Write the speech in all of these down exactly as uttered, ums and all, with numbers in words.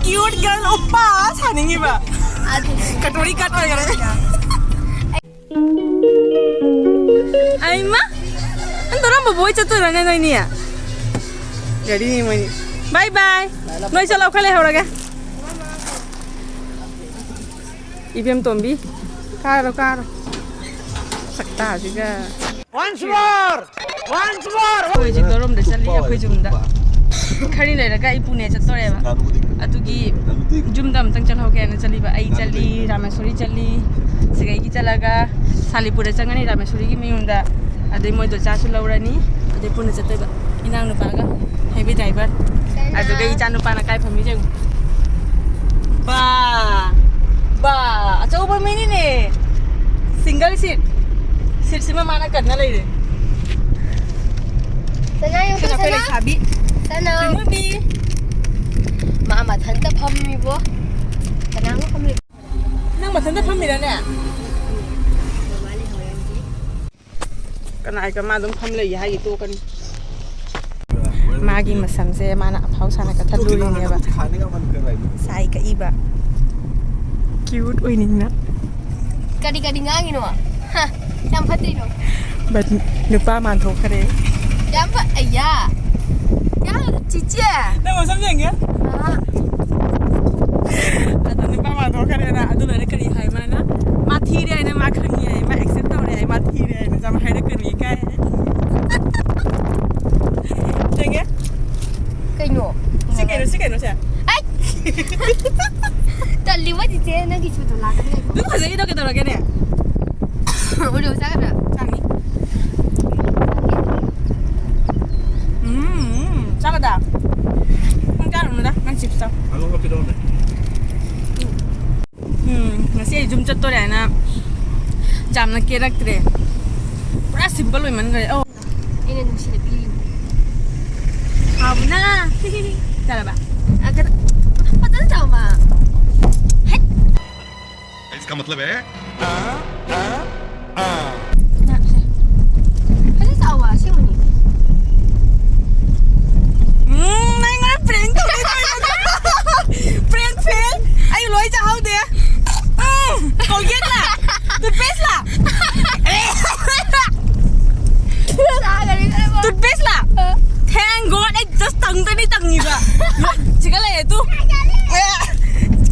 Cute girl, ꯎꯄꯥ ꯁꯥꯅꯤꯡꯉꯤꯕ꯫ ꯀꯇꯣꯔꯤ ꯀꯠ ꯑꯣꯏꯈꯔꯦ꯫ ꯑꯩꯃ, ꯅꯪ ꯇꯧꯔꯝꯕ ꯕꯣꯏ ꯆꯠꯇꯣꯏꯔꯅꯦ ꯅꯣꯏꯅꯤ? ꯒꯥꯔꯤꯅꯤ ꯃꯣꯏꯅꯤ꯫ ꯕꯥꯏ ꯕꯥꯏ꯫ ꯅꯣꯏ ꯆꯠꯂꯣ, ꯑꯩꯈꯣꯏ ꯂꯩꯍꯧꯔꯒꯦ꯫ ꯏꯕꯦꯝ ꯇꯣꯝꯕꯤ, ꯀꯥꯔꯣ ꯀꯥꯔꯣ꯫ ꯁꯛꯇꯥꯁꯤꯒ꯫ Once more! Once more! ꯑꯩꯈꯣꯏ ꯍꯧꯖꯤꯛ ꯂꯧꯔꯣꯝꯗ ꯆꯠꯂꯤ, ꯑꯩꯈꯣꯏ ꯌꯨꯝꯗ꯫ ꯈꯔꯤ ꯂꯩꯔꯒ ꯑꯩ ꯄꯨꯅꯦ ꯆꯠꯇꯣꯔꯦꯕ꯫ ꯑꯗꯨꯒꯤ ꯌꯨꯝꯗ ꯑꯝꯇꯪ ꯆꯠꯍꯧꯒꯦꯅ ꯆꯠꯂꯤꯕ꯫ ꯑꯩ ꯆꯠꯂꯤ, ꯔꯥꯃꯦꯁꯣꯔꯤ ꯆꯠꯂꯤ, ꯁꯤꯒꯩꯒꯤ ꯆꯠꯂꯒ ꯁꯥꯂꯤꯄꯨꯔꯗ ꯆꯪꯉꯅꯤ, ꯔꯥꯃꯦꯁꯣꯔꯤꯒꯤ ꯃꯌꯨꯝꯗ꯫ ꯑꯗꯩ ꯃꯣꯏꯗꯣ ꯆꯥꯁꯨ ꯂꯧꯔꯅꯤ, ꯑꯗꯩ ꯄꯨꯟꯅ ꯆꯠꯇꯣꯏꯕ꯫ ꯏꯅꯥꯎꯅꯨꯄꯥꯒ heavy driver꯫ ꯑꯗꯨꯒ ꯏꯆꯥꯅꯨꯄꯥꯅ ꯀꯥꯏ ꯐꯝꯃꯤ ꯌꯦꯡꯉꯨ꯫ ꯕꯥ! ꯕꯥ! ꯑꯆꯧꯕ ꯃꯤꯅꯤꯅꯦ! Single seat꯫ Seat ꯁꯤꯃ ꯃꯥꯅ ꯀꯟꯅ ꯂꯩꯔꯦ꯫ ꯁꯅꯥ ꯌꯦꯡꯉꯨ, ꯁꯤꯅ ꯑꯩꯈꯣꯏ ꯁꯅꯥ꯫ ꯂꯩꯁꯥꯕꯤ꯫ ꯁꯅꯥ꯫ ꯍꯅꯨꯕꯤ꯫ ꯃꯥ ꯃꯊꯟꯇ ꯐꯝꯃꯤꯕꯣ꯫ ꯀꯅꯥꯒ ꯐꯝꯃꯤ? ꯅꯪ ꯃꯊꯟꯇ ꯐꯝꯃꯤꯔꯅꯦ? ꯀꯅꯥ ꯍꯥꯏꯒ ꯃꯥ ꯑꯗꯨꯝ ꯐꯝ ꯂꯩꯒꯦ ꯍꯥꯏꯒꯦ ꯇꯣꯛꯀꯅꯤ꯫ ꯃꯥꯒꯤ ꯃꯁꯝꯁꯦ ꯃꯥꯅ ꯑꯐꯥꯎ ꯁꯥꯅ ꯀꯛꯊꯠꯂꯨꯔꯤꯅꯦꯕ꯫ ꯁꯥꯏ ꯀꯛꯏꯕ꯫ Cute ꯑꯣꯏꯅꯤꯡꯅ꯫ ꯀꯔꯤ ꯀꯔꯤ ꯉꯥꯡꯉꯤꯅꯣ? ꯍꯥ, ꯌꯥꯝ ꯐꯠꯇ꯭ꯔꯤꯅꯣ? But ꯅꯨꯄꯥ ꯃꯥꯟꯊꯣꯛꯈ꯭ꯔꯦ꯫ ꯌꯥꯝ ꯐ-, ꯑꯌꯥ꯫ ꯌꯥꯝ ꯆꯤꯆꯦ꯫ ꯅꯪ ꯃꯁꯝ ꯌꯦꯡꯒꯦ? ꯑꯥ꯫ ꯑꯗꯣ ꯅꯨꯄꯥ ꯃꯥꯟꯊꯣꯛꯈ꯭ꯔꯦꯅ ꯑꯗꯨ ꯂꯣꯏꯔ ꯀꯔꯤ ꯍꯥꯏ ꯃꯥꯅ? ꯃꯥ ꯊꯤꯔꯦ ꯍꯥꯏꯅ ꯃꯥ ꯈꯪꯉꯦ ꯍꯥꯏ, ꯃꯥ accept ꯇꯧꯔꯦ ꯍꯥꯏ, ꯃꯥ ꯊꯤꯔꯦ ꯍꯥꯏꯅ ꯌꯥꯝ ꯍꯥꯏꯔꯛꯀꯅꯤ ꯀꯥꯏ꯫ ꯌꯦꯡꯒꯦ? ꯀꯩꯅꯣ? ꯁꯤ ꯀꯩꯅꯣ, ꯁꯤ ꯀꯩꯅꯣ ꯁꯦ? ꯑꯩ! ꯇꯜꯂꯤꯕꯣ ꯆꯤꯆꯦ, ꯅꯪꯒꯤ ꯁꯨꯗꯣ ꯂꯥꯛꯀꯅꯤ꯫ ꯑꯗꯨꯝ ꯐꯖꯩꯗꯣ ꯀꯩꯗꯧꯔꯒꯦꯅꯦ? Oreo ꯆꯥꯒꯗ꯭ꯔꯥ? ꯆꯥꯅꯤ꯫ ꯎꯝ, ꯎꯝ, ꯆꯥꯒꯗ꯭ꯔꯥ? ꯅꯪ ꯆꯥꯔꯨꯅꯨꯗ, ꯅꯪ chips ꯆꯥꯎ꯫ ꯑꯗꯨꯒ ꯄꯤꯔꯛꯑꯣꯅꯦ꯫ ꯎꯝ, ꯉꯁꯤ ꯑꯩ ꯌꯨꯝ ꯆꯠꯇꯣꯔꯦ ꯍꯥꯏꯅ ꯌꯥꯝꯅ ꯀꯦꯔꯛꯇ꯭ꯔꯦ꯫ ꯄꯨꯔꯥ simple ꯑꯣꯏꯃꯟꯈ꯭ꯔꯦ꯫ ꯑꯧ꯫ ꯑꯩꯅ ꯅꯨꯡꯁꯤꯅ ꯄꯤꯔꯤꯅꯤ꯫ ꯍꯥꯎꯕꯅ꯫ ꯆꯥꯔꯕ? ꯑ, ꯀꯩꯅꯣ, ꯐꯖꯅ ꯆꯥꯎꯃ꯫ ꯍꯩꯠ! इसका मतलब है। ꯐꯖꯅ ꯆꯥꯎꯕ, ꯑꯁꯦꯡꯕꯅꯤ꯫ ꯎꯝ, ꯅꯪ ꯑꯩꯉꯣꯟꯗ prank ꯇꯧꯒꯦ ꯇꯧꯔꯤꯗꯣ꯫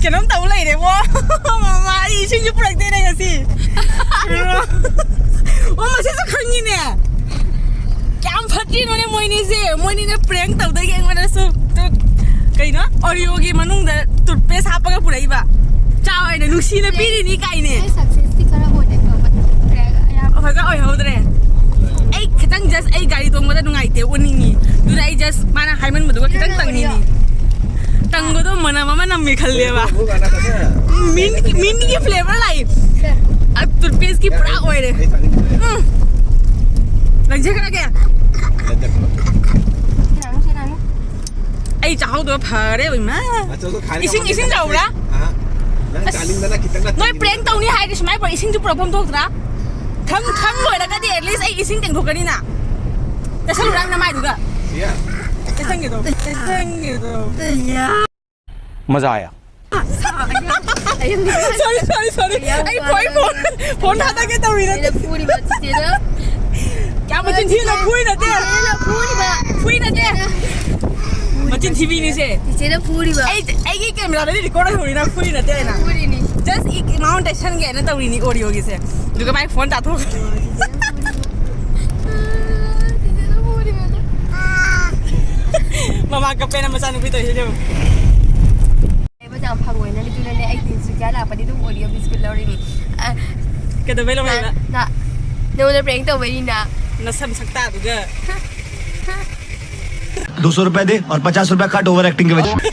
ꯀꯩꯅꯣꯝ ꯇꯧ ꯂꯩꯔꯦꯕꯣ꯫ ꯃꯃꯥ, ꯑꯩ ꯏꯁꯤꯡꯁꯨ ꯄꯨꯔꯛꯇꯦꯅꯦ ꯉꯁꯤ꯫ ꯑꯣ, ꯃꯁꯤꯁꯨ ꯈꯪꯉꯤꯅꯦ꯫ ꯀꯌꯥꯝ ꯐꯠꯇ꯭ꯔꯤꯅꯣꯅꯦ ꯃꯣꯏꯅꯤꯁꯦ꯫ ꯃꯣꯏꯅꯤꯅ prank ꯇꯧꯗꯣꯏꯒꯤ ꯑꯩꯉꯣꯟꯗꯁꯨ ꯇꯨ-, ꯀꯩꯅꯣ, Oreo ꯒꯤ ꯃꯅꯨꯡꯗ toothpaste ꯍꯥꯞꯄꯒ ꯄꯨꯔꯛꯏꯕ꯫ ꯆꯥꯎ ꯍꯥꯏꯅ ꯅꯨꯡꯁꯤꯅ ꯄꯤꯔꯤꯅꯤ ꯀꯥꯏꯅꯦ꯫ ꯑꯩ success ꯇꯤ ꯈꯔ ꯑꯣꯏꯔꯦꯀꯣ, but ꯈꯔ ꯌꯥꯝ ꯑꯐꯕ ꯑꯣꯏꯍꯧꯗ꯭ꯔꯦ꯫ ꯑꯩ ꯈꯤꯇꯪ just ꯑꯩ ꯒꯥꯔꯤ ꯇꯣꯡꯕꯗ ꯅꯨꯡꯉꯥꯏꯇꯦ, ꯑꯣꯅꯤꯡꯉꯤ꯫ ꯑꯗꯨꯅ ꯑꯩ just ꯃꯥꯅ ꯍꯥꯏꯃꯟꯕꯗꯨꯒ ꯈꯤꯇꯪ ꯇꯪꯅꯤꯡꯉꯤ꯫ ꯇꯪꯕꯗꯣ ꯃꯅꯝ ꯑꯃ ꯅꯝꯃꯦ ꯈꯜꯂꯦꯕ꯫ ꯃꯤꯟ, ꯃꯤꯟꯒꯤ flavour ꯂꯥꯛꯏ꯫ ꯑ, toothpaste ꯀꯤ ꯄꯨꯔꯥ ꯑꯣꯏꯔꯦ꯫ ꯎꯝ꯫ ꯂꯪꯖꯈ꯭ꯔꯒꯦ꯫ ꯑꯩ ꯆꯥꯍꯧꯗꯕ ꯐꯔꯦ, ꯏꯃꯥ꯫ ꯏꯁꯤꯡ, ꯏꯁꯤꯡ ꯆꯥꯎꯕ꯭ꯔꯥ? ꯑꯁ, ꯅꯣꯏ prank ꯇꯧꯅꯤ ꯍꯥꯏꯔꯗꯤ ꯁꯨꯃꯥꯏꯅ ꯄꯨꯔꯛ-, ꯏꯁꯤꯡꯁꯨ ꯄꯨꯔꯛꯐꯝ ꯊꯣꯛꯇ꯭ꯔꯥ? ꯈꯪ, ꯈꯪ ꯂꯣꯏꯔꯒꯗꯤ at least ꯑꯩ ꯏꯁꯤꯡ ꯇꯦꯡꯊꯣꯛꯀꯅꯤꯅ꯫ ꯇꯩꯁꯜꯂꯨꯔꯥ ꯅꯃꯥꯏꯗꯨꯒ꯫ ꯇꯩꯁꯟꯒꯦꯗꯣ, ꯇꯩꯁꯟꯒꯦꯗꯣ꯫ मजा आया। Sorry, sorry, sorry꯫ ꯑꯩ ꯐꯣꯟ, ꯐꯣꯟ, ꯐꯣꯟ ꯊꯥꯗꯒꯦ ꯇꯧꯔꯤꯅꯦ꯫ ꯑꯩꯅ ꯐꯨꯔꯤꯕ ꯆꯤꯆꯦꯗ꯫ ꯀꯌꯥꯝ ꯃꯆꯤꯟ ꯊꯤꯅꯣ? ꯐꯨꯏ ꯅꯠꯇꯦ꯫ ꯆꯤꯆꯦꯅ ꯐꯨꯔꯤꯕ꯫ ꯐꯨꯏ ꯅꯠꯇꯦ꯫ ꯃꯆꯤꯟ ꯊꯤꯕꯤꯅꯤꯁꯦ꯫ ꯆꯤꯆꯦꯅ ꯐꯨꯔꯤꯕ꯫ ꯑꯩ, ꯑꯩꯒꯤ camera ꯗꯗꯤ record ꯑꯣꯏꯍꯧꯔꯤ, ꯅꯪ ꯐꯨꯔꯤ ꯅꯠꯇꯦ ꯍꯥꯏꯅ꯫ ꯐꯨꯔꯤꯅꯤ꯫ Just ꯏ-, ꯃꯉꯣꯟꯗ ꯇꯩꯁꯟꯒꯦꯅ ꯇꯧꯔꯤꯅꯤ Oreo ꯒꯤꯁꯦ꯫ ꯑꯗꯨꯒ ꯃꯥꯏ ꯐꯣꯟ ꯇꯥꯊꯣꯛꯈ꯭ꯔꯦ꯫ ꯆꯤꯆꯦꯅ ꯐꯨꯔꯤꯕ꯫ ꯃꯃꯥ ꯀꯞꯄꯦꯅ ꯃꯆꯥꯅꯨꯄꯤ ꯇꯧꯔꯤꯁꯦ ꯌꯦꯡꯉꯨ꯫ ꯂꯩꯕꯁꯦ ꯌꯥꯝ ꯐꯪꯉꯣꯏꯅ, ꯑꯗꯨꯅꯅꯦ ꯑꯩ ꯇꯤꯟꯁꯨ ꯀꯌꯥ ꯂꯥꯛꯄꯗꯤ ꯑꯗꯨꯝ Oreo biscuit ꯂꯧꯔꯤꯅꯤ꯫ ꯑ, ꯀꯩꯗꯧꯕꯩ ꯂꯧꯔꯤꯕ? ꯅ-, ꯅ-, ꯅꯉꯣꯟꯗ prank ꯇꯧꯕꯩꯅꯤꯅ꯫ ꯅꯁꯝ ꯁꯛꯇꯥꯗꯨꯒ꯫ दो सौ रुपए दे और पचास रुपए काट ओवर एक्टिंग के वजह से।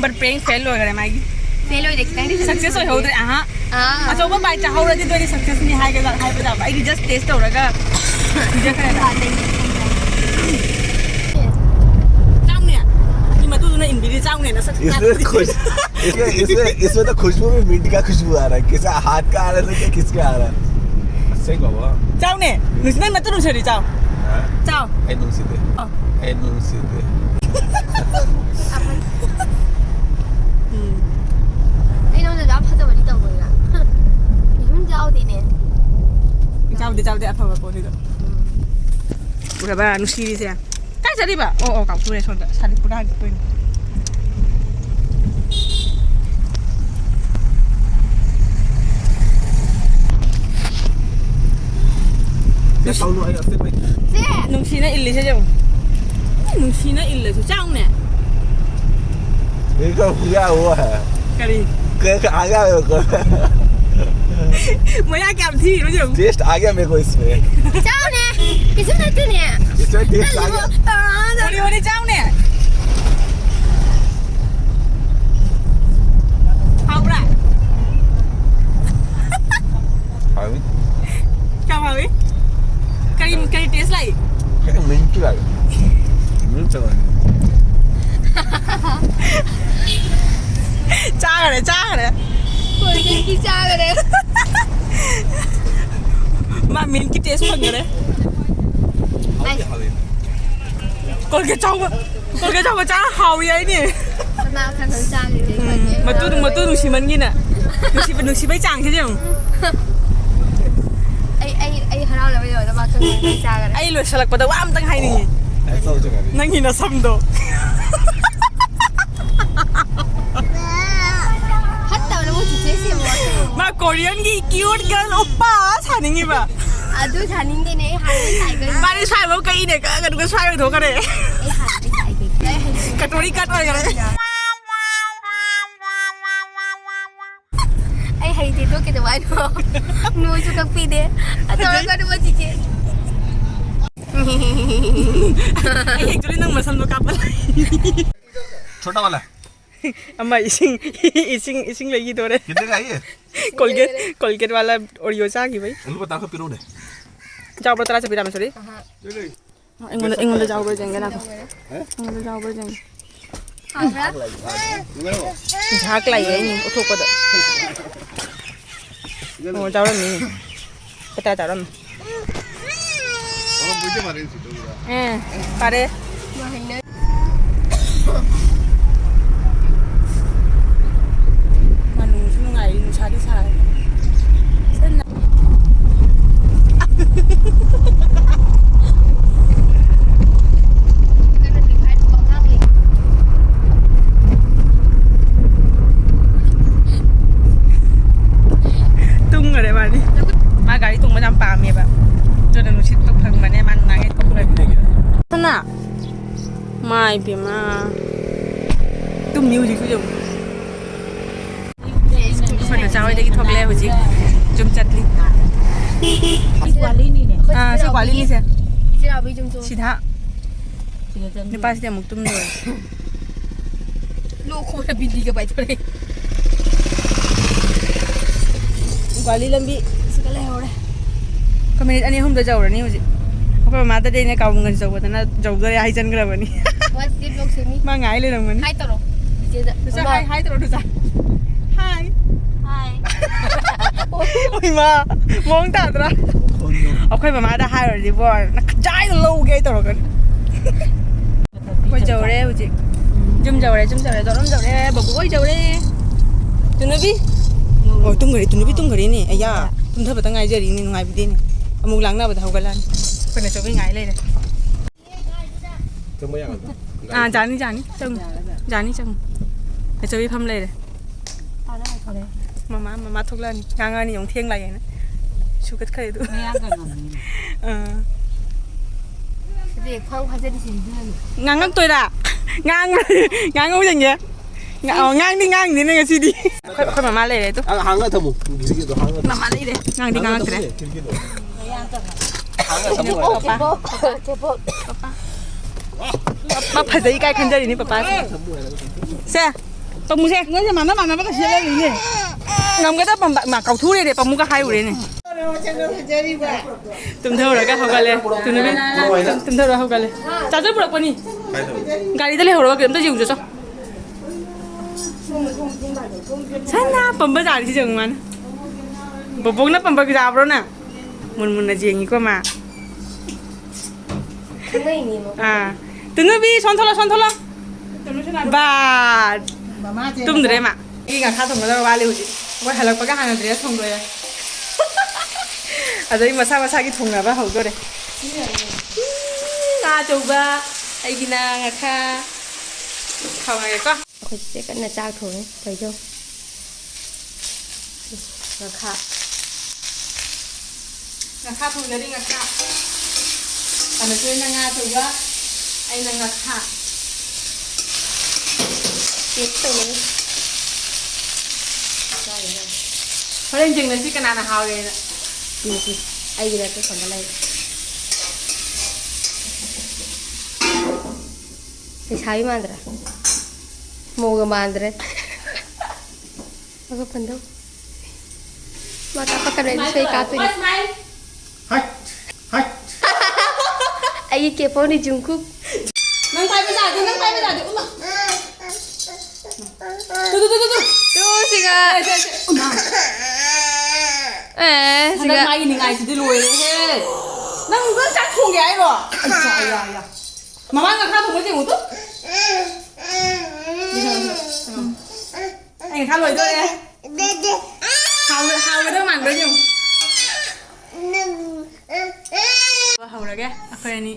But prank fail ꯑꯣꯏꯈ꯭ꯔꯦ ꯃꯥꯒꯤ꯫ Fail ꯑꯣꯏꯗꯦ, ꯈꯤꯇꯪꯗꯤ success ꯑꯣꯏꯍꯧꯗ꯭ꯔꯦ꯫ ꯑꯍꯥ꯫ ꯑꯥ꯫ ꯑꯆꯧꯕ bite ꯆꯥꯍꯧꯔꯗꯤ ꯑꯗꯨꯗꯤ success ꯅꯤ ꯍꯥꯏꯒꯗ-, ꯍꯥꯏꯕ ꯇꯥꯕ꯫ ꯑꯩꯗꯤ just taste ꯇꯧꯔꯒ ꯄꯤꯖꯈ꯭ꯔꯦ꯫ ꯆꯥꯎꯅꯦ꯫ ꯃꯤ ꯃꯇꯨꯗꯨꯅ ꯏꯟꯕꯤꯔꯤ ꯆꯥꯎꯅꯦ ꯅꯁꯛ इसमें खुश-, इसमें, इसमें, इसमें तो खुशबू भी mint का खुशबू आ रहा है। किसका हाथ का आ रहा है, तो क्या किसका आ रहा है? ꯆꯥꯎꯅꯦ꯫ ꯅꯨꯡꯁꯤ-, ꯅꯪ ꯅꯇꯨ ꯅꯨꯡꯁꯤꯔꯤ ꯆꯥꯎ꯫ ꯍꯥ? ꯆꯥꯎ꯫ ꯑꯩ ꯅꯨꯡꯁꯤꯗꯦ꯫ ꯑꯣ꯫ ꯑꯩ ꯅꯨꯡꯁꯤꯗꯦ꯫ ꯎꯝ꯫ ꯑꯩ ꯅꯉꯣꯟꯗ ꯑꯗꯨꯛ ꯐꯖꯕꯗꯤ ꯇꯧꯕꯅꯤꯅ꯫ ꯀꯩꯁꯨꯝ ꯆꯥꯎꯗꯦꯅꯦ꯫ ꯆꯥꯎꯗꯦ, ꯆꯥꯎꯗꯦ, ꯑꯐꯕ ꯄꯣꯠꯅꯤꯗꯣ꯫ ꯎꯔꯕ ꯅꯨꯡꯁꯤꯔꯤꯁꯦ? ꯀꯥꯏ ꯆꯠꯂꯤꯕ? ꯑꯣ, ꯑꯣ, ꯀꯥꯎꯊꯣꯛꯎꯔꯦ ꯁꯣꯝꯗ꯫ ꯁꯥꯂꯤꯄꯨꯔꯥꯒꯤ ꯑꯩꯈꯣꯏꯅ꯫ ꯁꯥꯎꯅꯨ, ꯑꯩ ꯑꯁꯦꯡꯕꯩ꯫ ꯁꯦ! ꯅꯨꯡꯁꯤꯅ ꯏꯜꯂꯤꯁꯦ ꯌꯦꯡꯉꯨ꯫ ꯅꯨꯡꯁꯤꯅ ꯏꯜꯂꯁꯨ ꯆꯥꯎꯅꯦ꯫ ꯀꯔꯤ? ꯃꯌꯥ ꯀꯌꯥꯝ ꯊꯤꯔꯤꯅꯣ ꯌꯦꯡꯉꯨ꯫ टेस्ट आ गया मेरे को इसमें। ꯆꯥꯎꯅꯦ꯫ ꯀꯩꯁꯨ ꯅꯠꯇꯦꯅꯦ꯫ इसमें टेस्ट आ गया। ꯍꯣꯔꯦ, ꯍꯣꯔꯦ, ꯆꯥꯎꯅꯦ꯫ ꯍꯥꯎꯕ꯭ꯔꯥ? ꯍꯥꯎꯏ꯫ ꯀꯌꯥꯝ ꯍꯥꯎꯏ? ꯀꯔꯤ, ꯀꯔꯤ ꯇꯦꯁ ꯂꯥꯛꯏ? ꯈꯤꯇꯪ ꯃꯤꯟꯇꯤ ꯂꯥꯛꯏ꯫ ꯃꯤꯟꯇꯤ ꯇꯧꯔꯅꯤ꯫ ꯆꯥꯈ꯭ꯔꯦ, ꯆꯥꯈ꯭ꯔꯦ꯫ ꯀꯣꯜꯒꯦꯠꯀꯤ ꯆꯥꯈ꯭ꯔꯦ꯫ ꯃꯥ ꯃꯤꯟꯇꯀꯤ ꯇꯦꯁ ꯐꯪꯈ꯭ꯔꯦ꯫ ꯍꯥꯎꯗꯤ ꯍꯥꯎꯋꯦ꯫ ꯀꯣꯜꯒꯦꯠ ꯆꯥꯎꯕ꯫ ꯀꯣꯜꯒꯦꯠ ꯆꯥꯎꯕ ꯆꯥ ꯍꯥꯎꯏ ꯍꯥꯏꯅꯦ꯫ ꯃꯅꯥ ꯈꯔ ꯈꯔ ꯆꯥꯈꯤꯕꯅꯦ꯫ ꯎꯝ, ꯃꯇꯨ, ꯃꯇꯨ ꯅꯨꯡꯁꯤꯃꯟꯒꯤꯅ꯫ ꯅꯨꯡꯁꯤꯕ, ꯅꯨꯡꯁꯤꯕꯩ ꯆꯥꯡꯁꯤꯗꯤ ꯌꯦꯡꯉꯨ꯫ ꯑꯩ, ꯑꯩ, ꯑꯩ ꯍꯔꯥꯎꯅꯕꯒꯤꯗꯃꯛꯇ ꯃꯥ ꯈꯪꯕꯩ ꯆꯥꯈ꯭ꯔꯦ꯫ ꯑꯩ ꯂꯣꯏꯁꯤꯜꯂꯛꯄꯗ ꯋꯥ ꯑꯝꯇꯪ ꯍꯥꯏꯅꯤꯡꯉꯤ꯫ ꯑꯩ ꯆꯥꯎ ꯆꯠꯈ꯭ꯔꯅꯤ꯫ ꯅꯪꯒꯤ ꯅꯁꯝꯗꯣ꯫ ꯐꯠꯇꯕꯅꯦ ꯃꯣꯏ ꯆꯤꯆꯦ ꯁꯦꯝꯕ ꯋꯥꯁꯦ꯫ ꯃꯥ ꯀꯣꯔꯤꯌꯟꯒꯤ ꯀ꯭ꯌꯨꯠ ꯒꯔꯜ ꯎꯞꯄꯥ ꯁꯥꯅꯤꯡꯉꯤꯕ꯫ ꯑꯗꯨ ꯁꯥꯅꯤꯡꯗꯦꯅꯦ, ꯑꯩ ꯍꯥꯟꯅꯗꯤ ꯁꯥꯏ ꯀꯩꯅꯣ꯫ ꯃꯥꯗꯤ ꯁ꯭ꯋꯥꯏꯐꯥꯎ ꯀꯛꯏꯅꯦ, ꯀꯛꯑꯒ ꯑꯗꯨꯒ ꯁ꯭ꯋꯥꯏ ꯑꯣꯏꯊꯣꯛꯈ꯭ꯔꯦ꯫ ꯑꯩ ꯍꯥꯟꯅꯗꯤ ꯁꯥꯏ ꯀꯩꯅꯣ꯫ ꯀꯇꯣꯔꯤ ꯀꯠ ꯑꯣꯏꯈ꯭ꯔꯦ꯫ ꯑꯩ ꯍꯩꯇꯦ, ꯇꯣꯛꯀꯦ ꯇꯧꯕ ꯍꯥꯏꯅꯣ? ꯅꯣꯏꯁꯨ ꯀꯛꯄꯤꯗꯦ꯫ ꯑ, ꯇꯧꯔꯛꯀꯅꯨ, ꯆꯤꯆꯦ꯫ ꯑꯩ actually ꯅꯪ ꯃꯁꯝꯗꯣ ꯀꯥꯞꯄ ꯂꯥꯛꯏ꯫ छोटा वाला। ꯑꯃ ꯏꯁꯤꯡ, ꯏꯁꯤꯡ, ꯏꯁꯤꯡ ꯂꯩꯈꯤꯗꯣꯔꯦ꯫ कितने का है ये? ꯀꯣꯜꯒꯦꯠ, ꯀꯣꯜꯒꯦꯠ ꯋꯥꯂꯥ ꯑꯣꯔꯤꯑꯣ ꯆꯥꯈꯤꯕꯩ꯫ ꯑꯂꯨ ꯇꯔꯥ ꯈꯛ ꯄꯤꯔꯛꯎꯅꯦ꯫ ꯆꯥꯎꯕ꯭ꯔꯥ, ꯇꯔꯥ ꯆꯠꯄꯤꯔꯥ, ꯃꯁꯨꯔꯤ? ꯑꯍꯥ꯫ ꯑꯩꯉꯣꯟꯗ, ꯑꯩꯉꯣꯟꯗ ꯆꯥꯎꯕ꯭ꯔꯥ ꯌꯦꯡꯒꯦ, ꯉꯥꯏꯈꯣ꯫ ꯍꯥ? ꯑꯩꯉꯣꯟꯗ ꯆꯥꯎꯕ꯭ꯔꯥ ꯌꯦꯡꯒꯦ꯫ ꯍꯥꯎꯕ꯭ꯔꯥ? ꯅꯨꯡꯉꯥꯏꯔꯣ? ꯖꯥꯛ ꯂꯥꯛꯑꯦ ꯑꯩꯅ ꯎꯠꯊꯣꯛꯄꯗ꯫ ꯑꯣ, ꯆꯥꯎꯔꯝꯃꯤ꯫ ꯈꯇꯥ ꯆꯥꯎꯔꯝꯃꯤ꯫ ꯑꯦ, ꯐꯔꯦ꯫ ꯃꯥ ꯍꯩꯅ- ꯃꯥ ꯅꯨꯡꯁꯨ ꯅꯨꯡꯉꯥꯏꯔꯤ, ꯅꯨꯡꯁꯥꯗꯤ ꯁꯥꯔꯦ꯫ ꯁꯟꯅ- ꯇꯨꯝꯈꯔꯦ ꯃꯥꯗꯤ꯫ ꯃꯥ ꯒꯥꯔꯤ ꯇꯣꯡꯕ ꯌꯥꯝ ꯄꯥꯝꯃꯦꯕ꯫ ꯑꯗꯨꯅ ꯅꯨꯡꯁꯤ- ꯃꯥꯏ ꯄꯦꯝꯃ꯫ ꯇꯨꯝꯅꯤ ꯍꯧꯖꯤꯛꯁꯨ ꯌꯦꯡꯉꯨ꯫ ꯑꯩꯈꯣꯏ ꯅꯆꯥ ꯍꯣꯏꯗꯒꯤ ꯊꯣꯛꯂꯛꯑꯦ ꯍꯧꯖꯤꯛ꯫ ꯌꯨꯝ ꯆꯠꯂꯤ꯫ ꯑꯥ, ꯁꯤ ꯀ꯭ꯋꯥꯂꯤꯅꯤꯁꯦ꯫ ꯁꯤꯗ꯫ ꯅꯨꯄꯥꯁꯤꯗꯤ ꯑꯃꯨꯛ ꯇꯨꯝꯗꯣꯔꯦ꯫ ꯂꯣꯛ ꯈꯨꯕꯗ ꯕꯤꯟꯗꯤꯒ ꯄꯥꯏꯊꯣꯔꯛꯑꯦ꯫ ꯒꯥꯔꯤ ꯂꯝꯕꯤ ꯁꯤꯒ ꯂꯩꯍꯧꯔꯦ꯫ ꯑꯩꯈꯣꯏ ꯃꯤꯅꯤꯠ ꯑꯅꯤ ꯑꯍꯨꯝꯗ ꯌꯧꯔꯅꯤ ꯍꯧꯖꯤꯛ꯫ ꯑꯩꯈꯣꯏ ꯃꯃꯥꯗꯗꯤ ꯑꯩꯅ ꯀꯥꯕꯨꯡꯒꯟ ꯌꯧꯕꯗꯅ ꯌꯧꯗꯣꯔꯦ ꯍꯥꯏꯖꯟꯈ꯭ꯔꯕꯅꯤ꯫ ꯋꯥꯠꯁꯦ ꯕ꯭ꯂꯣꯛ ꯁꯦꯝꯃꯤ꯫ ꯃꯥ ꯉꯥꯏ ꯂꯩꯔꯝꯒꯅꯤ꯫ ꯍꯥꯏ ꯇꯧꯔꯣ꯫ ꯏꯆꯦꯗ꯫ ꯅꯨꯆꯥ, ꯃꯃꯥ꯫ ꯍꯥꯏ, ꯍꯥꯏ ꯇꯧꯔꯣ ꯅꯨꯆꯥ꯫ ꯍꯥꯏ꯫ ꯍꯥꯏ꯫ ꯏꯃꯥ, ꯃꯑꯣꯡ ꯇꯥꯗ꯭ꯔꯥ? ꯑꯩꯈꯣꯏ ꯃꯃꯥꯗ ꯍꯥꯏꯔꯨꯔꯗꯤꯕꯣ, ꯅꯈꯖꯥꯏꯗꯣ ꯂꯧꯒꯦ ꯇꯧꯔꯛꯀꯅꯤ꯫ ꯑꯩꯈꯣꯏ ꯌꯧꯔꯦ ꯍꯧꯖꯤꯛ꯫ ꯌꯨꯝ ꯌꯧꯔꯦ, ꯌꯨꯝ ꯌꯧꯔꯦ, ꯗꯣꯔꯝ ꯌꯧꯔꯦ, ꯕꯕꯨ ꯍꯣꯏ ꯌꯧꯔꯦ꯫ ꯇꯨꯅꯨꯕꯤ꯫ ꯑꯣ, ꯇꯨꯝꯈꯔꯦ, ꯇꯨꯅꯨꯕꯤ ꯇꯨꯝꯈꯔꯦꯅꯦ꯫ ꯑꯌꯥ, ꯇꯨꯝꯊꯕꯇ ꯉꯥꯏꯖꯔꯤꯅꯦ, ꯅꯨꯡꯉꯥꯏꯕꯤꯗꯦꯅꯦ꯫ ꯑꯃꯨꯛ ꯂꯥꯡꯅꯕꯗ ꯍꯧꯒꯠꯂꯛꯑꯅꯤ꯫ ꯑꯩꯈꯣꯏ ꯅꯆꯧꯕꯤ ꯉꯥꯏ ꯂꯩꯔꯦ꯫ ꯆꯪꯕ ꯌꯥꯒꯗ꯭ꯔꯥ? ꯑꯥ, ꯌꯥꯅꯤ, ꯌꯥꯅꯤ꯫ ꯆꯪꯉꯨ꯫ ꯌꯥꯅꯤ, ꯆꯪꯉꯨ꯫ ꯅꯆꯧꯕꯤ ꯐꯝ ꯂꯩꯔꯦ꯫ ꯃꯃꯥ, ꯃꯃꯥ ꯊꯣꯛꯂꯛꯑꯅꯤ꯫ ꯉꯥꯡꯉꯛꯑꯅꯤ ꯑꯃꯨꯛ ꯊꯦꯡ ꯂꯥꯛꯑꯦꯅ꯫ ꯁꯨꯒꯠꯈ꯭ꯔꯦ ꯑꯗꯨ꯫ ꯃꯌꯥꯡ ꯀꯪꯉꯝꯅꯤꯅꯦ꯫ ꯑꯥ꯫ ꯑꯗꯨꯗꯤ ꯈ꯭ꯋꯥꯡ ꯐꯥꯖꯔꯤꯁꯤꯗꯤ ꯑꯗꯨꯅꯅꯤ꯫ ꯉꯥꯡꯉꯛꯇꯣꯏꯔꯥ? ꯉꯥꯡꯉꯨ-, ꯉꯥꯡꯉꯧ ꯌꯦꯡꯒꯦ꯫ ꯉꯥ-, ꯑꯣ, ꯉꯥꯡꯗꯤ ꯉꯥꯡꯅꯤꯅꯦ ꯉꯁꯤꯗꯤ꯫ ꯑꯩꯈꯣꯏ, ꯑꯩꯈꯣꯏ ꯃꯃꯥ ꯂꯩꯔꯦ ꯑꯗꯨ꯫ ꯑ, ꯍꯥꯡꯉ ꯊꯝꯃꯨ꯫ ꯈꯤꯔꯀꯤꯗꯣ ꯍꯥꯡꯉ ꯊꯝꯃꯨ꯫ ꯃꯃꯥ ꯂꯩꯔꯦ꯫ ꯉꯥꯡꯗꯤ ꯍꯥꯡꯉ ꯉꯥꯡꯉꯛꯇ꯭ꯔꯦ꯫ ꯊꯝꯃꯨꯅꯦ, ꯈꯤꯔꯀꯤꯗꯣ꯫ ꯍꯥꯡꯉ ꯊꯝꯃꯨ ꯍꯥꯏꯕ꯫ ꯆꯦꯕꯣꯛ, ꯆꯦꯕꯣꯛ꯫ ꯄꯥ ꯐꯖꯩ ꯀꯥꯏ ꯈꯟꯖꯔꯤꯅꯤ ꯄꯥꯄꯥꯁꯦ꯫ ꯁꯦ, ꯄꯥꯝꯃꯨꯁꯦ꯫ ꯅꯣꯏꯁꯦ ꯃꯥꯟꯅ ꯃꯥꯟꯅꯕꯒ ꯁꯦꯠꯂꯛꯏꯅꯦ꯫ ꯉꯝꯒꯗꯕ ꯄꯥꯝꯕ-, ꯃꯥ ꯀꯥꯎꯊꯣꯛꯎꯔꯦꯅꯦ, ꯄꯥꯝꯃꯨꯒ ꯍꯥꯏꯔꯨꯔꯦꯅꯦ꯫ ꯇꯨꯝꯊꯧꯔꯒ ꯍꯧꯒꯠꯂꯦ꯫ ꯇꯨꯝꯊꯧꯔ ꯍꯧꯒꯠꯂꯦ꯫ ꯆꯥꯖꯔ ꯄꯨꯔꯛꯄꯅꯤ꯫ ꯒꯥꯔꯤꯗ ꯂꯩꯍꯧꯔꯒ ꯀꯩꯝꯇ ꯌꯦꯡꯉꯨ ꯆꯠꯆꯣ꯫ ꯁꯅꯥ ꯄꯝꯕ ꯖꯥꯠꯅꯤ ꯁꯤ ꯌꯦꯡꯉꯨ ꯃꯥꯅ꯫ ꯕꯣꯕꯣꯛꯅ ꯄꯝꯕ ꯌꯥꯕ꯭ꯔꯣ ꯅꯪ? ꯃꯨꯟ ꯃꯨꯟꯅ ꯌꯦꯡꯉꯤꯀꯣ ꯃꯥ꯫ ꯈꯪꯅꯩꯅꯦ ꯃꯈꯣꯏ꯫ ꯑꯥ꯫ ꯇꯨꯅꯨꯕꯤ, ꯁꯣꯟꯊꯣꯂꯣ, ꯁꯣꯟꯊꯣꯂꯣ꯫ ꯕꯥ꯫ ꯃꯃꯥꯁꯦ ꯇꯨꯝꯗ꯭ꯔꯦ ꯃꯥ꯫ ꯑꯩ ꯉꯥꯈꯥ ꯊꯣꯡꯒꯗꯕ ꯋꯥꯠꯂꯤ ꯍꯧꯖꯤꯛ꯫ ꯃꯣꯏ ꯍꯜꯂꯛꯄꯒ ꯍꯥꯟꯅ dress ꯍꯣꯡꯗꯣꯛꯑꯦ꯫ ꯑꯗꯩ ꯃꯁꯥ ꯃꯁꯥꯒꯤ ꯊꯣꯡꯅꯕ ꯍꯧꯗꯣꯔꯦ꯫ ꯎꯝ, ꯉꯥ ꯑꯆꯧꯕ, ꯑꯩꯒꯤꯅ ꯉꯥꯈꯥ꯫ ꯊꯥꯎ ꯉꯥꯏꯔꯦꯀꯣ꯫ ꯑꯩꯈꯣꯏ ꯆꯦ ꯀꯟꯅ ꯆꯥꯛ ꯊꯣꯡꯉꯤ꯫ ꯀꯩꯗꯧ? ꯉꯥꯈꯥ꯫ ꯉꯥꯈꯥ ꯊꯣꯡꯅꯔꯤ, ꯉꯥꯈꯥ꯫ ꯑꯃꯁꯨ ꯑꯩꯅ ꯉꯥ ꯑꯆꯧꯕ, ꯑꯩꯅ ꯉꯥꯈꯥ꯫ ꯇꯧꯔꯒ ꯆꯥꯔꯤꯔ? ꯍꯣꯔꯦꯟ ꯌꯦꯡꯅꯁꯤ ꯀꯅꯥꯅ ꯍꯥꯎꯔꯦꯅ꯫ ꯌꯦꯡꯁꯤ꯫ ꯑꯩꯒꯤ ꯅꯠꯇꯦ, ꯁꯣꯝꯗ ꯂꯩ꯫ ꯂꯩꯁꯥꯕꯤ ꯃꯥꯟꯗ꯭ꯔꯥ? ꯃꯧꯒ ꯃꯥꯟꯗ꯭ꯔꯦ꯫ ꯃꯒ ꯄꯟꯗꯧ꯫ ꯃꯥ ꯀꯥꯞꯄꯛꯀꯅꯨ, ꯑꯩꯗꯤ ꯁꯣꯏ ꯀꯥꯞꯇꯣꯏꯅꯤ꯫ ꯍꯥꯏꯠ! ꯍꯥꯏꯠ! ꯑꯩꯒꯤ ꯀꯦꯄꯣꯅꯤ ꯖꯨꯡꯀꯨꯛ꯫ ꯅꯪ ꯄꯥꯏꯕ ꯌꯥꯗꯦ, ꯅꯪ ꯄꯥꯏꯕ ꯌꯥꯗꯦ꯫ ꯎꯃ꯫ ꯇꯨ, ꯇꯨ, ꯇꯨ, ꯇꯨ, ꯇꯨ꯫ ꯇꯨ, ꯁꯤꯒ꯫ ꯑꯦ, ꯁꯦ, ꯁꯦ, ꯁꯦ꯫ ꯎꯃ꯫ ꯑꯦ, ꯍꯟꯗꯛ ꯁꯤꯒ꯫ ꯃꯥꯒꯤ ꯅꯤꯡꯉꯥꯏꯁꯤꯗꯤ ꯂꯣꯏꯔꯦꯍꯦ꯫ ꯅꯪ ꯅꯪ ꯆꯥꯛ ꯊꯣꯡꯒꯦ ꯍꯥꯏꯔꯣ? ꯑꯌꯥ, ꯑꯌꯥ, ꯑꯌꯥ꯫ ꯃꯃꯥ ꯉꯥꯈꯥ ꯊꯣꯡꯕ ꯌꯦꯡꯉꯨ ꯇꯨ꯫ ꯑꯩ ꯉꯥꯈꯥ ꯂꯣꯏꯗꯣꯔꯦ꯫ ꯍꯥꯎ-, ꯍꯥꯎꯒꯗꯕ ꯃꯥꯟꯕ꯭ꯔꯥ ꯌꯦꯡꯉꯨ꯫ ꯍꯧꯔꯒꯦ ꯑꯩꯈꯣꯏ ꯑꯅꯤ꯫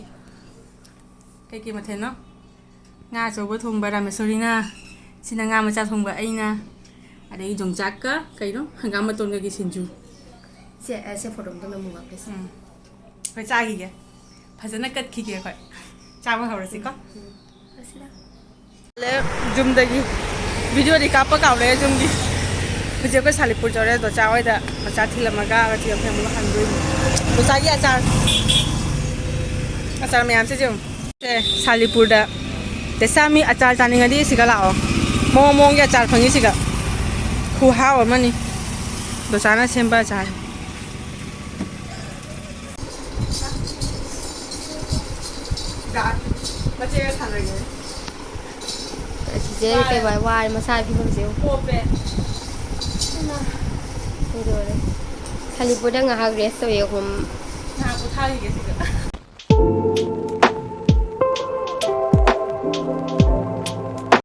ꯀꯩꯀꯩ ꯃꯊꯦꯜꯅꯣ? ꯉꯥ ꯑꯆꯧꯕ ꯊꯣꯡꯕ ꯔꯥꯃꯦꯁꯣꯔꯤꯅ, ꯁꯤꯅ ꯉꯥ ꯃꯆꯥ ꯊꯣꯡꯕ ꯑꯩꯅ, ꯑꯗꯒꯤ ꯌꯣꯡꯆꯥꯛꯀ ꯀꯩꯅꯣ ꯍꯪꯒꯥꯝ ꯃꯇꯣꯟꯒꯒꯤ ꯁꯤꯡꯖꯨ꯫ ꯁꯦ, ꯑ, ꯁꯦ ꯐꯣꯇꯣ ꯑꯝꯇ ꯅꯝꯃꯨꯕ, please꯫ ꯎꯝ꯫ ꯑꯩꯈꯣꯏ ꯆꯥꯈꯤꯒꯦ꯫ ꯐꯖꯅ ꯀꯠꯈꯤꯒꯦ ꯑꯩꯈꯣꯏ꯫ ꯆꯥꯕ ꯍꯧꯔꯁꯤꯀꯣ꯫ ꯎꯝ꯫ ꯌꯨꯝꯗꯒꯤ ꯚꯤꯗꯤꯑꯣꯗꯤ ꯀꯥꯞꯄ ꯀꯥꯎꯔꯦ ꯌꯨꯝꯒꯤ꯫ ꯍꯧꯖꯤꯛ ꯑꯩꯈꯣꯏ ꯁꯥꯂꯤꯄꯨꯔ ꯌꯧꯔꯦ, ꯗꯣꯆꯥ ꯍꯣꯏꯗ ꯗꯣꯆꯥ ꯊꯤꯜꯂꯝꯃꯒ ꯉꯁꯤ ꯑꯩꯈꯣꯏ ꯑꯃꯨꯛ ꯍꯟꯗꯣꯏꯅꯤ꯫ ꯗꯣꯆꯥꯒꯤ ꯑꯆꯥꯔ, ꯑꯆꯥꯔ ꯃꯌꯥꯝꯁꯦ ꯌꯦꯡꯉꯨ꯫ ꯁꯦ, ꯁꯥꯂꯤꯄꯨꯔꯗ ꯗꯦꯁꯥꯃꯤ ꯑꯆꯥꯔ ꯆꯥꯅꯤꯡꯉꯗꯤ ꯁꯤꯗ ꯂꯥꯛꯑꯣ꯫ ꯃꯑꯣꯡ ꯃꯑꯣꯡꯒꯤ ꯑꯆꯥꯔ ꯐꯪꯉꯤ ꯁꯤꯗ꯫ ꯈꯨꯍꯥꯎ ꯑꯃꯅꯤ꯫ ꯗꯣꯆꯥꯅ ꯁꯦꯝꯕ ꯑꯆꯥꯔ꯫ ꯃꯆꯦꯒ ꯁꯥꯟꯅꯒꯦ꯫ ꯆꯤꯆꯦ ꯀꯩ ꯋꯥꯏ ꯋꯥꯔꯦ ꯃꯁꯥꯒꯤ ꯐꯤꯕꯝꯁꯦ ꯌꯦꯡꯉꯨ꯫ ꯄꯣꯞꯄꯦ꯫ ꯀꯩꯗꯧꯔꯦ? ꯁꯥꯂꯤꯄꯨꯔꯗ ꯉꯥꯏꯍꯥꯛ rest ꯇꯧꯋꯦ ꯑꯩꯈꯣꯏ꯫ ꯉꯥꯏꯍꯥꯛ ꯄꯣꯊꯥꯈꯤꯒꯦ ꯁꯤꯗ꯫